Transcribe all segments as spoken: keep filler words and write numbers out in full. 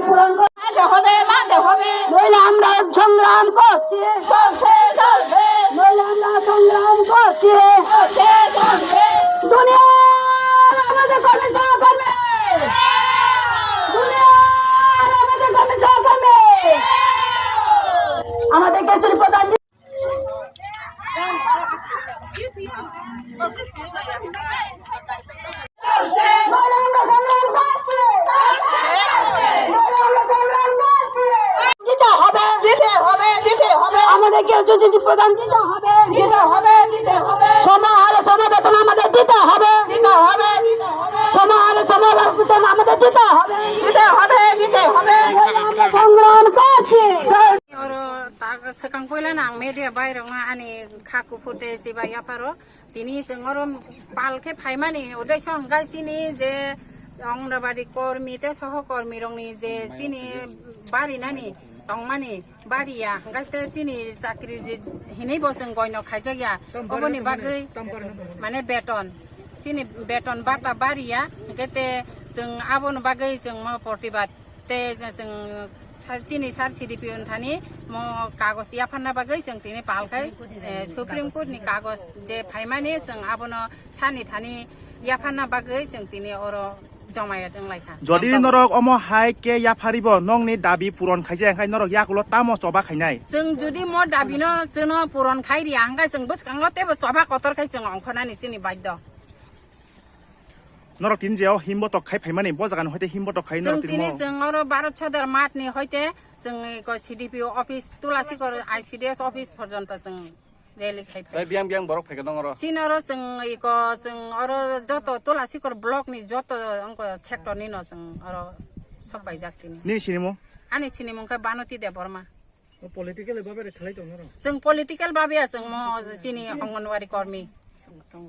পূরণ করতে হবে, মানতে হবে। নইলে আমরা সংগ্রাম করছি। চলছে, চলবে। নইলে আমরা সংগ্রাম করছি। চলছে, চলবে। দুনিয়ার আমাদের কর্মী সহকর্মী। দুনিয়ার আমাদের কর্মী সহকর্মী। আমাদের কেন্দ্রীয় প্রধান দিতে হবে, দিতে হবে, দিতে হবে। আমাদেরকে যদি প্রদান দিতে হবে, দিতে হবে, দিতে হবে। সম আরো সম বেতন আমাদের দিতে হবে, দিতে হবে, দিতে হবে। সম আরো সম বেতন আমাদের দিতে হবে, দিতে হবে, দিতে হবে। আমরা সংগ্রাম করছি। Oro tak swkang puila no ang media bai rok no ani kha kuphur tei chibai yapharo. Tini chwng oro pal khe phaimani uddesho hwnkhe chini je Anganwadi kormi tei soho kormi rokni je chini barinani tongmani bariya hwnkhe tei chini chakri je hinwi bo chwng goino khaijakya oboni bagwi mane beton chini beton bata bariya hwnkhe tei chwng aboni bagwi chwng mo protibad Tei chwng sa-, chini sir C D P O ni thani mo kagoj yapharna bagwi chwng tini pal khai, eh, Supreme Court ni kagoj je phaimani chwng abono sir ni thani yapharna bagwi chwng tini oro jomayat wng lai kha. Jodi norok omo hai khe yapharibo nokni dabi puron khaijak, hwnkhe norok yakulo tamo choba khainai? Chwng jodi mo dabi no chwngno puron khai riya, hwnkhe chwng bwskango teibo choba kotor khai chwng ongkhornani chini baidho. Norok tini je o himbotok khai phaimani, bo jaga ni hoite himbotok khai norok Chwng tini tini mo. Chwng oro Bharat Sadar Math ni hoite chwng eko C D P O office, Tulasikor I C D S office porjonto chwng rally khai phai. Tai biyang biyang borok phaikha dong oro. Chini oro chwng eko chwng oro joto Tulasikor block ni joto ongko sector ni no chwng oro sok paijak tini. Nini sinimung? Ani sinimung khe Banoti Debbarma. O political babe re khlai tong norok? Chwng political babe ya, chwng mo chini Anganwadi kormi.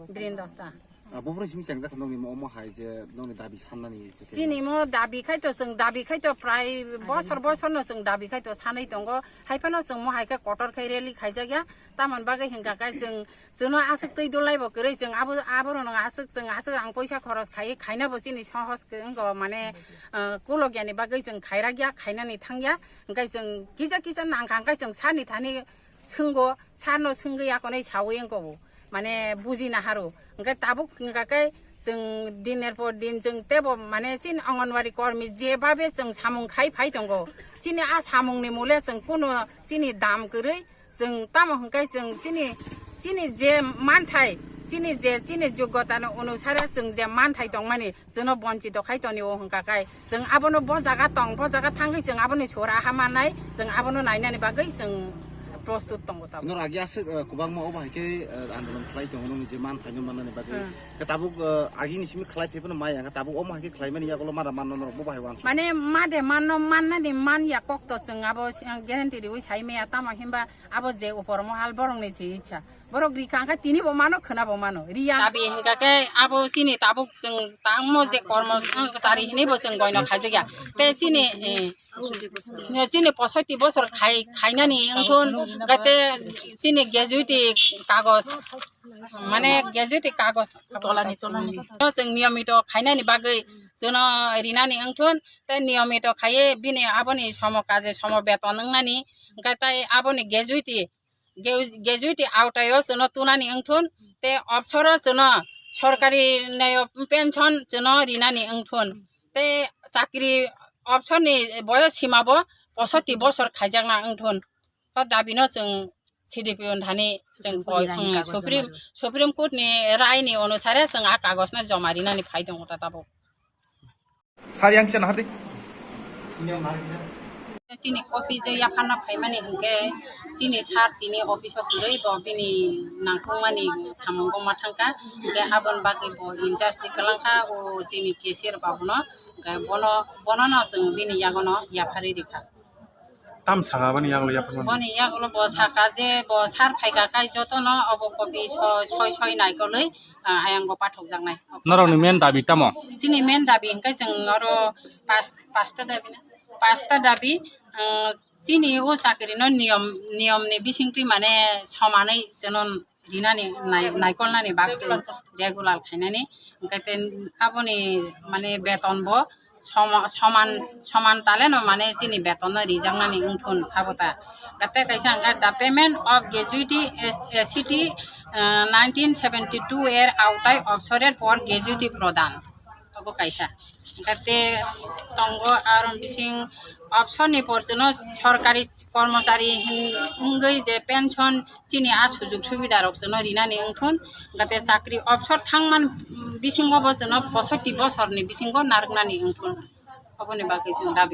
Brin Dutta. Ah, bo pore simi chengjak nokni mo omo hai je nokni dabi sannani je Chini mo dabi khai to, chwng dabi khai to prai bosor bosor no chwng dabi khai to sanai tongo. Hai phano chwng mo hai khe kotor khai rally khaijak ya. Tamoni bagwi hwnkha khe chwng, chwngno aswk twi dulai bo kwrwi chwng abo, aborok no aswk chwng aswk rang poisa khoros khai khaina bo chini sohos khe wngkha mane, ah, kolok yani bagwi chwng khairak ya, khainani thang ya. Hwnkhe chwng kisa kisa nangkha, hwnkhe chwng sani thani swnggo, sarno swngwi akonwi sawi wngkha bo, mane buji naharo. Hwnkhe tabuk hwnkha khe chwng diner por din chwng teibo mane chini Anganwadi kormi je babe chwng samung khai phai tongo. Chini a samungni mole chwng kuno chini dam kwrwi chwng tamo hwnkhe chwng chini, chini je manthai, chini je chini jogotani onusare chwng je manthai tongmani, Chwngno bonchito khai tonio hwnkha khe, chwng abono bo jaga tong, bo jaga thangwi chwng aboni sora ha mannai, chwng abono nainani bagwi chwng prostut tongo tabuk. Norok agi aswk, eh, kwbangma obo hai khe, eh, andolon khlai tongo, nokni je man phaino mannani bagwi. Hmm. Khe tabuk, eh, agini simi khlai phaiphano maya, khe tabuk omo hai khe khlaimani yagulo mada manno norok bo bahai uansuk. Mane made manno mannani man ya kok to chwng abo, eh, guarantee riwi sai maya, tamo hinba abo je upor mohal borokni se icha. Borok rikha hwnkhe tini bo mano, khwna bo mano. Riya. Dabi hwnkha khe abo chini tabuk chwng tangmo je kormo chari hinwi bo chwng goino khaijakya. Tei chini, eh, chini posoiti bosor khai, khainani wngthun, hwnkhe tei chini gratuity kagoj, mane gratuity kagoj. Tolani, tolani. No chwng niyomito khainani bagwi chwngno rinani wngthun, tei niyomito khaiwi bini aboni somo kaje somo beton wngnani, hwnkhe tei aboni gratuity Ge-, gratuity aotaio chwngno tunani wngthun, tei obsoro chwngno sorkari nayo pension chwngno rinani wngthun, tei chakri obsorni boyos simabo posotti bosor khaijakna wngthun. O dabino chwng C D P O ni thani chwng koi, hmm, Supreme, Supreme Court ni rai ni onusare chwng a kagoj no joma rinani phai tongo ta tabuk. Sir, yang kisa nahardi. Chini copy je yapharna phaimani hwnkhe chini sir tini office o kwrwi bo bini nangkukmani samungo ma thangkha, hwnkhe aboni bagwi bo in charge se kwlangkha o chini cashier babuno, hwnkhe bono, bonono chwng bini yagono yapharwi rikha. Tam saka boni yagulo yapharmani? Boni yagulo bo saka je bo sir phaikha kai jotono obo copy soi soi naikolwi, ah, ayang bo pathokjaknai. Norokni main dabi tamo? Chini main dabi hwnkhe chwng oro pas-, pasta dabi na? Pasta dabi, ah, chini o chakrino niyom, niyomni bisingtwi mane somanwi chwngno rinani nai-, naikolnani bagwi regular khainani. Hwnkhe tei aboni mane beton bo soma-, soman, soman taleno mane chini betonno rijaknani wngthun abo ta. Tei kaisa hwnkhe the payment of gratuity, S-, S C T, uh, nineteen seventy two er aotai obsorer por gratuity prodan. Obo kaisa. Hwnkhe tei tongo aro bising obsorni porjono sorkari kormochari hin-, wngwi je pension chini a sujug subida rok jono rinani wngthun, hwnkhe tei chakri obsor thangman bisingo bo jono posotti bosorni bisingo narwknani wngthun, oboni bagwi chwng dabi.